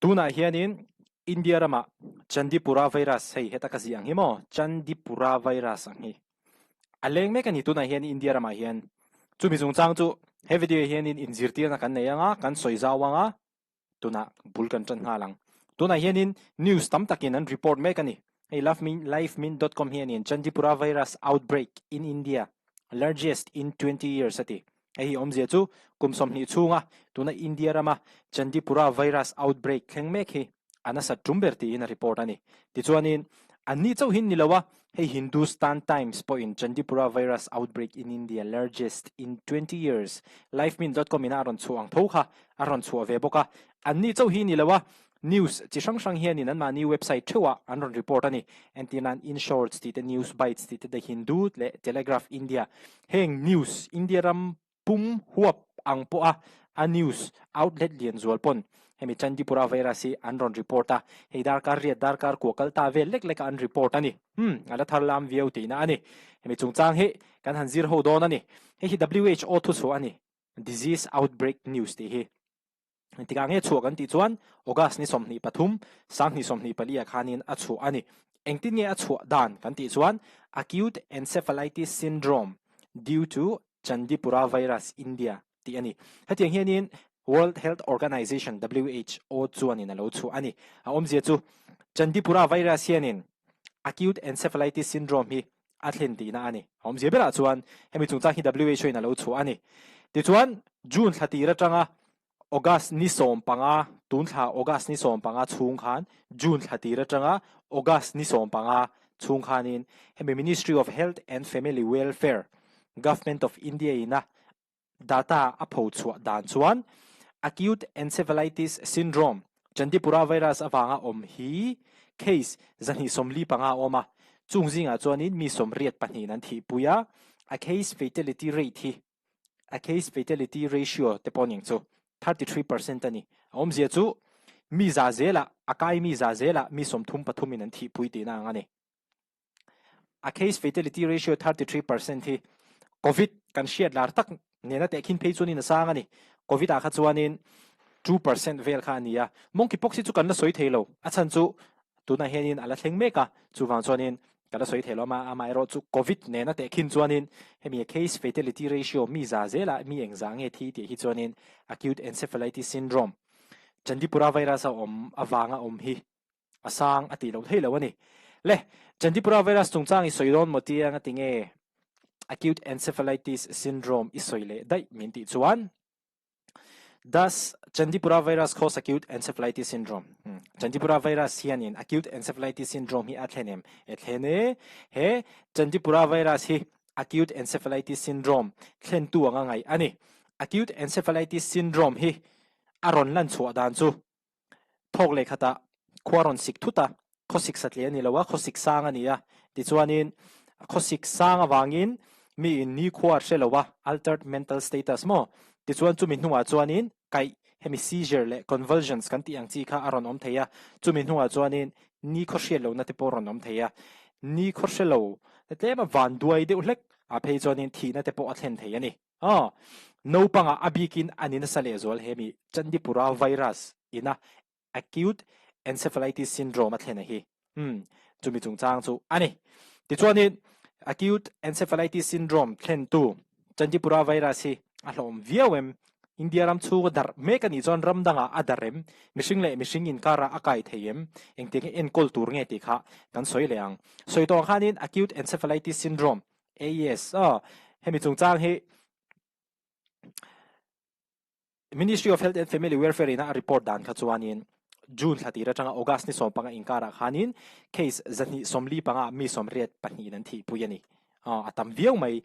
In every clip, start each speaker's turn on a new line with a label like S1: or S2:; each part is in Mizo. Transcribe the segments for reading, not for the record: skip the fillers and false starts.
S1: Tunah hianin India ramah Chandipura virus hei heta ka ziah ang hi maw Chandipura virus ang hi a leng mek a ni tunah hian India ramah hian chumi chungchang chu he video ah hianin inzirtirna kan nei ang a kan sawi zau ang a tunah bul kan tan nghal ang. Tunah hianin news tam takin an report mek a ni. Hei livemin.com hianin Chandipura virus outbreak in India largest in 20 years a ti. Hei hi awmzia chu kum 20 chhunga tuna India rama Chandipura virus outbreak thleng mek hi a nasat tum ber tiin a report a ni. Tichuanin anni chauh hin ni lo a, hei Hindustan Times pawhin Chandipura virus outbreak in India largest in 20 years livemin.com in a rawn chhuah ang tho kha a rawn chhuah ve bawk a. Anni chauh hi ni lo a, news chi hrang hrang hianin anmahni website theuhah an rawn report a ni. Entirnan InShorts tih te, News Bites tih te, The Hindu leh Telegraph India. Heng news India ram pum huap ang pawha a news outlet lian zual pawn hemi Chandipura virus hi an rawn report a, hei darkar riat darkar kua kal ta vel lek leka an report a ni. Hmm, a la thar lam viau tihna a ni. Hemi chungchang hi kan han zir ho dawn a ni. Hei hi WHO thuchhuah a ni, Disease Outbreak News tih hi. Engtikah nge chhuah kan tih chuan August ni 23, 2024 ah khanin a chhuah a ni. Engtin nge a chhuah dan kan tih chuan Acute Encephalitis Syndrome due to Chandipura Virus India tih a ni. Hetiang hianin World Health Organization, WHO, chuanin a lo chhuah a ni. A awmzia chu Chandipura Virus hianin Acute Encephalitis Syndrome hi a thlen tihna a ni. A awmzia berah chuan hemi chungchang hi WHO in a lo chhuah a ni. Tichuan, June thla tir atanga August ni 15, tun thla August ni 15 chhung khan, June thla tir atanga August ni 15 chhung khanin hemi Ministry of Health and Family Welfare, Government of India in a Data a pho chhuah dan chuan Acute Encephalitis Syndrome, Chandipura virus avanga awm hi case 245 a awm a, chung zingah chuanin mi 82 an thihpui a, a case fatality rate hi a case fatality ratio te pawh ning chu 33% a ni. A awmzia chu mi za zelah a kai mi za zelah mi 33 in an thihpui tihna ang a ni. A case fatality ratio 33% hi Covid kan hriat lar tak nena tehkhin phei chuanin a sang a ni. Covid ah kha chuanin 2% vel kha a ni a. Monkeypox hi chu kan la sawi thei lo. A chhan chu tunah hianin a la thleng mek a, chuvang chuanin ka la sawi thei lo a, amaherawh chu Covid nena tehkhin chuanin hemi a case fatality ratio mi za zelah mi engzah nge thi tih hi chuanin acute encephalitis syndrome Chandipura virus a awm avanga awm hi a sang a tih loh theih loh a ni. Le, Chandipura virus chungchang i sawi dawn maw tia nga tinge acute encephalitis syndrome i sawi leh daih min tih chuan Does Chandipura virus cause acute encephalitis syndrome? Hmm. Chandipura virus hianin acute encephalitis syndrome hi a thlen em? E thlen e. He Chandipura virus hi acute encephalitis syndrome thlentu anga ngaih a ni. Acute encephalitis syndrome hi a rawn lan chhuah dan chu Thawk leh khatah khua rawn sik thut a, khawsik satliah a ni lo a, khawsik sang a ni a. Tichuanin khawsik sang avangin miin nikhua a hre lo a, altered mental status maw? Tichuan chumi hnuah chuanin kaih, hemi seizure leh convulsions kan tih ang chi kha a rawn awm thei a, chumi hnuah chuanin nikhaw hriat lohna te pawh a rawn awm thei a. Nikhaw hre lo tlema vanduai deuh hlek ah phei chuanin thihna te pawh a thlen thei a ni. Aw, naupangah a bikin a ni nasa lehzual he mi Chandipura virus ina acute encephalitis syndrome a thlen a hi. Hmm, chumi chungchang chu a ni. Tichuanin acute encephalitis syndrome thlentu Chandipura virus hi a hlawm viau em? India ram chhunga darh mek a nih chuan ram dangah a darh em? Mihring leh mihring inkarah a kai thei em? Engtiang enkawl tur nge tih kha kan sawi leh ang. Sawi tawh ang khanin acute encephalitis syndrome AES, aw, hemi chungchang hi Ministry of Health and Family Welfare ina a report dan kha chuanin June thla tir atanga August ni 15 inkarah khanin case 245 mi 82 in an thihpui a ni. Aw, a tam viau mai.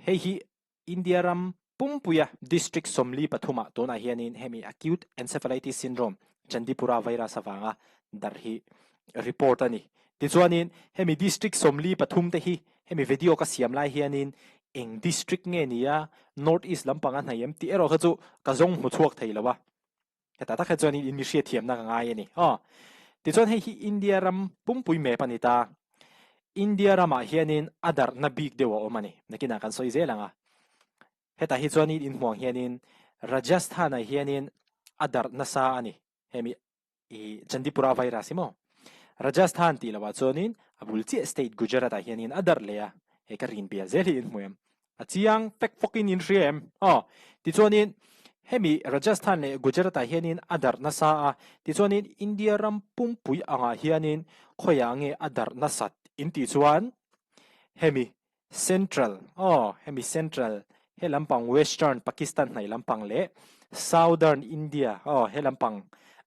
S1: Hei hi India ram pumpuia district 43 ah tunah hianin hemi acute encephalitis syndrome Chandipura virus avanga darh hi report a ni. Tichuanin hemi district 43 te hi hemi video ka siam lai hianin eng district nge ni a North East lampang a hnaih em tih erawh kha chu ka zawng hmu chhuak thei lo a. Heta tak hi chuanin in mi hriatthiamna ka ngai a ni. Aw. Tichuan hei hi India ram pumpui map a ni ta. India ramah hianin a darhna bik deuh a awm a ni. Nakinah kan sawi zel ang a. Hetah hi chuanin inhmuang hianin Rajasthan-ah hianin a darh nasa a ni. Hemi. I Chandipura virus hi maw? Rajasthan tih lohah chuanin a bul chiah state Gujarat ah hianin a darh leh a, he ka rin pial zel hi in hmu em? A chiang fek fawkin in hria em? Aw, tichuanin hemi Rajasthan leh Gujarat ah hianin a darh nasa a, tichuanin India ram pumpui angah hianin khawiah nge a darh nasat in tih chuan hemi Central, aw, hemi Central, he lampang Western Pakistan hnaih lampang leh Southern India, aw, he lampang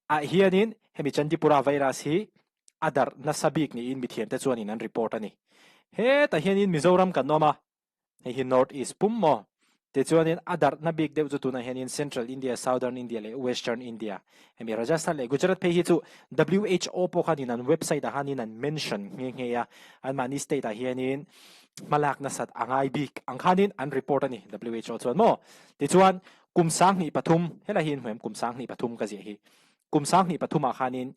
S1: ah hianin hemi Chandipura virus hi a darh nasa bik niin mithiamte chuanin an report a ni. Hetah hianin Mizoram kan awm a, hei hi North East pum maw? Tichuanin a darhna bik deuh chu tunah hianin Central India, Southern India leh Western India. Hemi Rajasthan leh Gujarat phei hi chu WHO pawh khanin an website ah khanin an mention nghe nghe a, anmahni state ah hianin hmalak nasat a ngai bik ang khanin an report a ni WHO chuan maw. Tichuan kum 2003, helai hi in hmu em kum 2003 ka ziah hi. Kum 2003 ah khanin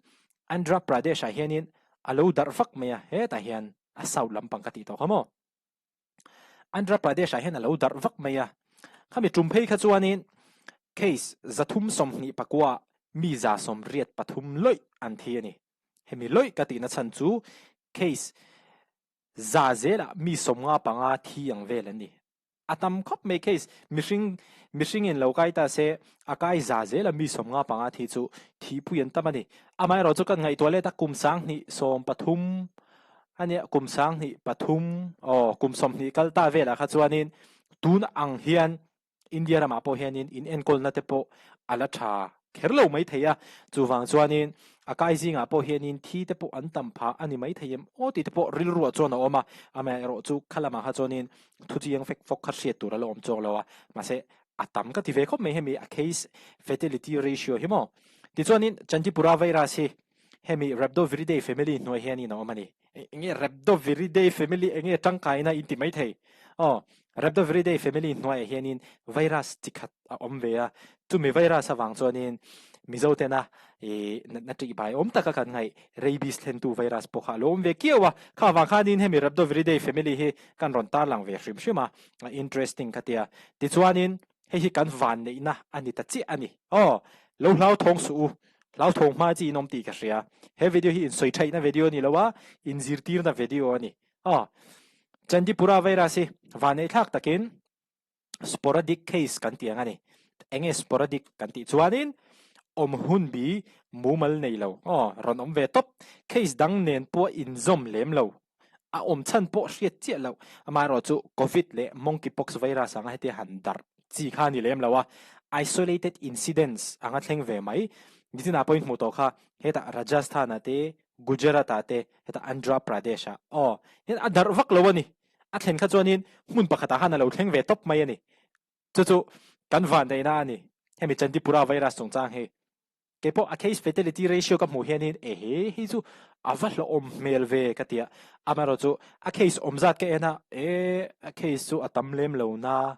S1: Andhra Pradesh ah hianin a lo darh vak mai a, hetah hian a south lampang ka tih tawh kha maw. Andhra Pradesh ah hian a lo darh vak mai a, khami tum phei kha chuanin case 329 ah mi 183 lawih an thi a ni. Hemi lawih ka tihna chhan chu case za zelah mi 55 thi ang vel an ni. A tam khawp mai case mihring mihringin lo kai ta se a kai za zela mi 55 thi chu thihpui an tam a ni. Amaherawhchu kan ngaihtuah let a kum 2013 A nia, kum 2003, aw, kum 20 kal ta velah kha chuanin tun ang hian India ramah pawh hianin in enkawlna te pawh a la tha kher lo mai thei a, chuvang chuanin a kai zingah pawh hianin thi te pawh an tam phah a ni mai thei em aw tih te pawh rilruah chuan a awm a, amaherawh chu kha lamah kha chuanin thu chiang fek fawk kha hriat tur a la awm chuang lo a, mahse a tam ka ti ve khawp mai hemi a case fatality ratio hi maw. Tichuanin Chandipura virus hi Hemi Rhabdoviridae family hnuai hianin a awm a ni. Enge Rhabdoviridae family enge tangkaina in ti mai thei? Aw, Rhabdoviridae family hnuaiah hianin virus chi khat a awm ve a, chumi virus avang chuanin Mizo tena ih natna ṭih bai awm taka kan ngaih rabies thlentu virus pawh kha a lo awm ve kiau a, kha avang khanin hemi Rhabdoviridae family hi kan rawn tarlang ve hrim hrim a, a interesting ka tia. Tichuanin Hei hi kan van neihna a ni ta chiah a ni. Aw, lo hlauthawng suh u. Hlauthawng hma chi in awm tih ka hria. He video hi insawi thaihna video a ni lo a, inzirtirna video a ni. Aw, Chandipura virus hi van neih thlak takin sporadic case kan tih ang a ni. Enge sporadic kan tih chuanin awm hun bi mumal nei lo. Aw, rawn awm ve tawp. Case dang nen pawh inzawm lem lo. A awm chhan pawh hriat chiah loh. Amaherawh chu Covid leh Monkeypox virus anga hetia han darh chi kha a ni lem lo a, isolated incidents anga thleng ve mai. Nitin ah pawhin hmuh tawh kha hetah Rajasthan ah te, Gujarat ah te, hetah Andhra Pradesh ah aw hian a darh vak lo a ni. A thlen kha chuanin hmun pakhatah khan a lo thleng ve tawp mai a ni. Chu chu kan vanneihna a ni. Hemi Chandipura virus chungchang hi. Kei pawh a case fatality ratio ka hmuh hianin ehe hei chu a va hlawhawm hmel ve ka ti a, amaherawh chu a case awm zat ka en a, e a case chu a tam lem lo na,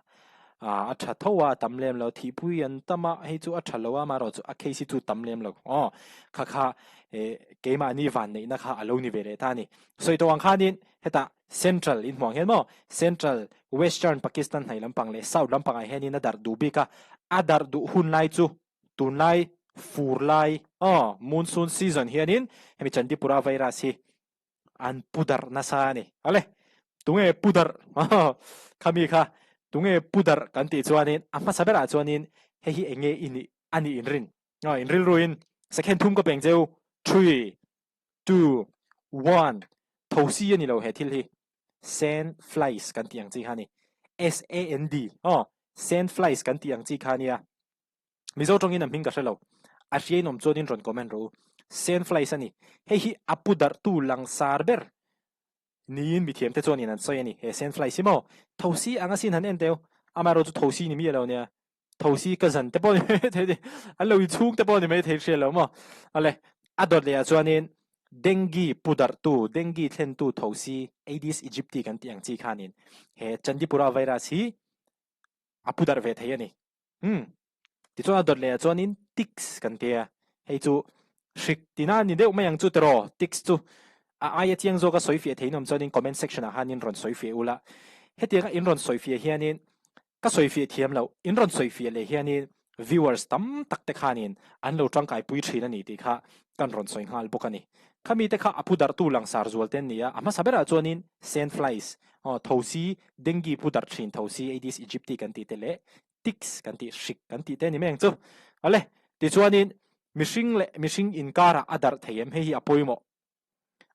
S1: a tha tho a, a tam lem lo, thihpui an tam a, hei chu a tha lo a, amaherawh chu a case hi chu tam lem lo, aw kha kha e keimahni vanneihna kha a lo ni ve leh ta a ni. Sawi tawh ang khanin hetah Central in hmuh ang hian maw Central, Western Pakistan hnaih lampang leh South lampangah hianin a darh duh bik a, a darh duh hun lai chu Tunlai fur lai aw monsoon season hianin hemi Chandipura virus hi an pu darh nasa a ni. Awle, tunge pu darh khami kha tunge pu darh kan tih chuanin a hmasa berah chuanin hei hi enge i nih a nih inrin. Aw in rilruin second thum ka peng cheu three two one thosi a ni lo he thil hi sand flies kan tih ang chi kha a ni. S A N D aw sand flies kan tih ang chi kha a nia. Mizo tawngin a hming ka hre lo. A hriain awm chuanin rawn comment rawh u. Sandflies a ni. Hei hi a pu darhtu langsar ber niin mithiamte chuanin an sawi a ni. He sandflies hi maw? Thosi ang asin han en teu. Amaherawh chu thosi ni miah lo nia. Thosi ka zan te pawh ni mai thei ni. An lo inchhung te pawh ni mai thei hriat lo maw? Awle, a dawt leh ah chuanin dengue pu darhtu, dengue thlentu thosi Aedes aegypti kan tih ang chi khanin he Chandipura virus hi a pu darh ve thei a ni. Umm. Tichuan a dawt leh ah chuanin ticks kan ti a, hei chu hrik tina ni deuh mai ang chu tiraw, ticks chu a aia chiang zawka sawi fiah thei in awm chuanin comment section ah khanin rawn sawi fiah ula, hetianga in rawn sawi fiah hianin ka sawi fiah thiam loh, in rawn sawi fiah leh hianin viewers tam tak te khanin an lo tangkaipui thin a ni tih kha kan rawn sawi nghal bawk a ni. Khami te kha a pu darhtu langsar zual te an ni a, a hmasa berah chuanin sandflies, thosi, dengue pu darh thin thosi, Aedes aegypti kan tih te leh ticks kan tih hrik kan tih te a ni mai ang chu. Awle, tichuanin mihring leh mihring inkarah a darh thei em? Hei hi a pawimawh.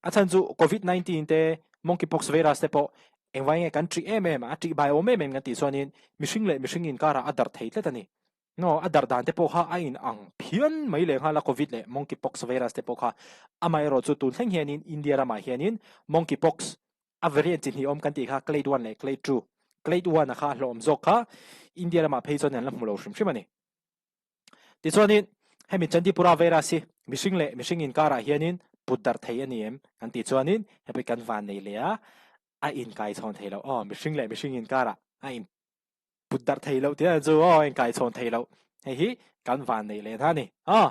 S1: A chhan chu Covid 19 te, Monkeypox virus te pawh engvai nge kan ṭih em em a, a ṭih bai awm em em kan tih chuanin mihring leh mihring inkarah a darh thei tlat a ni. No, a darh dan te pawh kha a in ang phian mai leh nghal a Covid leh Monkeypox virus te pawh kha. Amaherawh chu tun thleng hianin India ramah hianin Monkeypox a variant chi hnih awm kan tih kha Clade 1 leh Clade 2. Clade 1 a kha a hlawhawm zawk kha India ramah phei chuan an la hmu lo hrim hrim a ni. Tichuanin hemi Chandipura virus hi mihring leh mihring inkarah hianin put darh thei a ni em kan tih chuanin hemi kan van nei leh a, a inkai chhawn thei lo. Aw, mihring leh mihring inkarah a in put darh thei loh tih chu aw inkai chhawn thei loh. Hei hi kan van nei leh na a ni. Aw,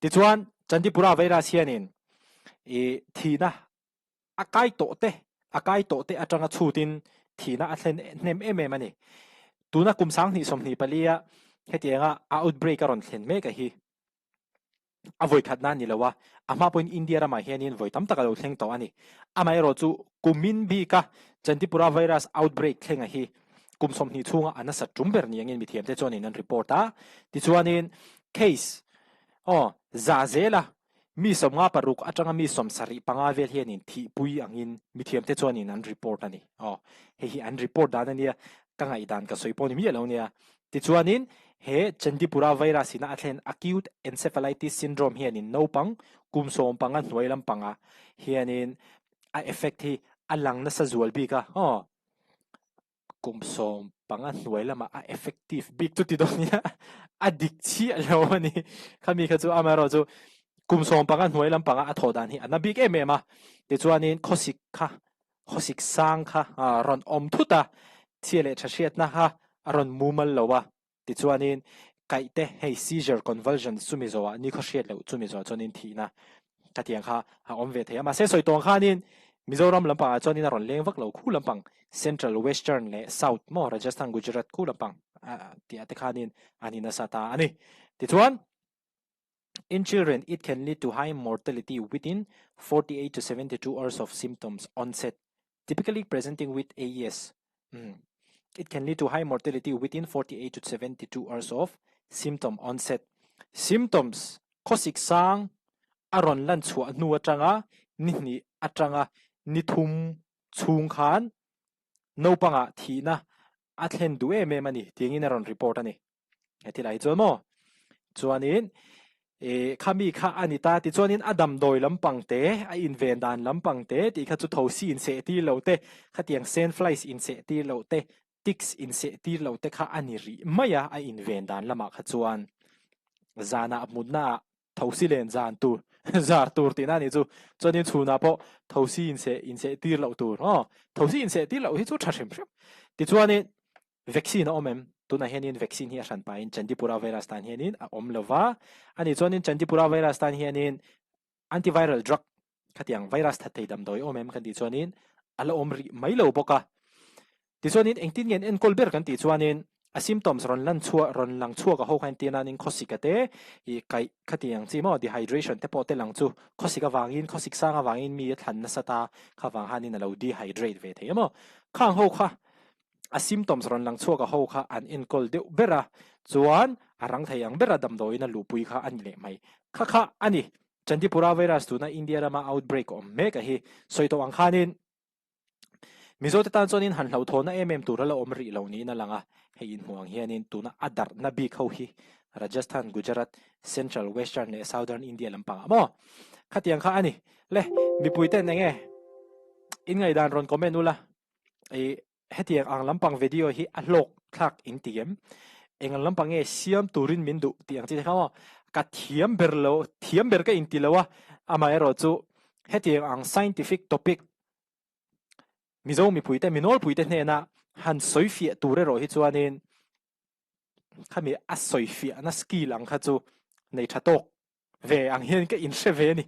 S1: tichuan Chandipura virus hianin i thihna A kai tawh te, a kai tawh te atanga chhutin thihna a thlen hnem em em a ni. Tuna kum 20 24 a hetianga a outbreak a rawn thlen mek a hi a vawi khatna a ni lo a, a hma pawhin India ramah hianin vawi tam tak a lo thleng tawh a ni. Amaherawh chu kumin bika Chandipura virus outbreak thleng a hi kum 20 chhunga a nasat tum ber ni angin mithiamte chuanin an report a. Tichuanin case aw za zela Mi 56 atanga mi 75 vel hianin thihpui angin mithiamte chuanin an report a ni. Aw, hei hi an report dan a nia, ka ngaihdan ka sawi pawh ni miah lo nia. Tichuanin he Chandipura virus ina a thlen acute encephalitis syndrome hianin naupang kum 15 hnuai lampanga hianin a effect hi a lang nasa zual bik a. Aw. Kum 15 hnuai lamah a effective bik chu ti dawn nia a dik chiah lo a ni. Khami kha chu amaherawh chu kum 15 hnuai lampanga a thawh dan hi a na bik em em a. Tichuanin khawsik kha khawsik sang kha rawn awm thut a, chhia leh tha hriatna kha a rawn mumal lo a. Tichuanin, kaih te, hei seizure, convulsions chumi zawhah nikhaw hriat loh chumi zawhah chuanin thihna khatiang kha a awm ve thei a. Mahse sawi tawng khanin Mizoram lampangah chuanin a rawn leng vak lo khu lampang Central, Western leh South maw Rajasthan, Gujarat khu lampang tihah te khanin an in nasa ta a ni. Tichuan, In children, it can lead to high mortality within 48 to 72 hours of symptoms onset, typically presenting with AES. Mm. It can lead to high mortality within 48 to 72 hours of symptom onset. Symptoms khawsik sang a rawn lan chhuah hnu atanga ni hnih atanga ni thum chhung khan naupangah thihna a thlen duh em em a ni tiangin a rawn report a ni. He thil ah hi chuan maw chuanin e khami kha a ni ta tichuanin a damdawi lampang te a inven dan lampang te tih kha chu thosi inseh tir lo te khatiang sandflies inseh tir lo te ticks inseh tir lo te kha a ni rih mai a a inven dan lamah kha chuan zanah mutna ah thosi len zan tur zar tur tihna a nih chu chuanin chhunah pawh thosi inseh inseh tir loh tur aw thosi inseh tir loh hi chu tha hrim hrim tichuanin Vaccine a awm em? Tunah hianin vaccine hi a hran pahin Chandipura virus tan hianin a awm lo va. Ani chuanin Chandipura virus tan hianin antiviral drug khatiang virus that thei damdawi a awm em kan tih chuanin a la awm rih mai lo bawk a. Tichuanin engtin nge an enkawl ber kan tih chuanin a symptoms rawn lan chhuah rawn lang chhuak a ho kha entir nanin khawsik a te ih kaih khatiang chi maw dehydration te pawh te lang chu khawsik avangin khawsik sang avangin mi a thlan nasa ta kha vang hanin a lo dehydrate ve thei a maw. Khang ho kha A symptoms rawn lang chhuak a ho kha an enkawl deuh ber a, chuan a rang thei ang bera damdawiin a luhpui kha a ni leh mai. Kha kha a ni. Chandipura virus tuna India rama outbreak awm mek a hi sawi tawh ang khanin Mizote tan chuanin han hlauhthawnna em em tur a la awm rih lo niin a lang a, hei inhmuh ang hianin tuna a darhna bik ho hi Rajasthan, Gujarat, Central, Western leh Southern India lampangah maw? Khatiang kha a ni. Le, mipuiten enge in ngaihdan rawn comment ula. I hetiang ang lampang video hi a hlawk thlak in ti em? Eng ang lampang nge siam turin min duh tih ang chi te kha maw? Ka thiam ber lo, thiam ber ka inti lo a, amaherawh chu hetiang ang scientific topic Mizo mipuite, mi nawlpuite hnena han sawi fiah tur erawh hi chuanin khami a sawi fiahna skill ang kha chu nei tha tawk ve ang hian ka inhre ve a ni.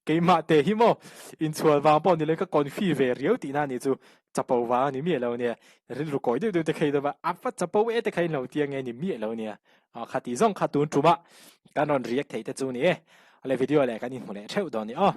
S1: Keimah te hi maw inchhual vang pawh ni lo in ka confi ve riau tihna a nih chu. chapo vang a ni miah lo nia. Rilru kawi deuh deuh te kha in awm a, a va chapo e te kha in lo ti ange ni miah lo nia. Kha tih zawng kha tun ṭuma kan rawn react theih te chu ni e. Awle video leh kan inhmu leh theuh dawn ni aw.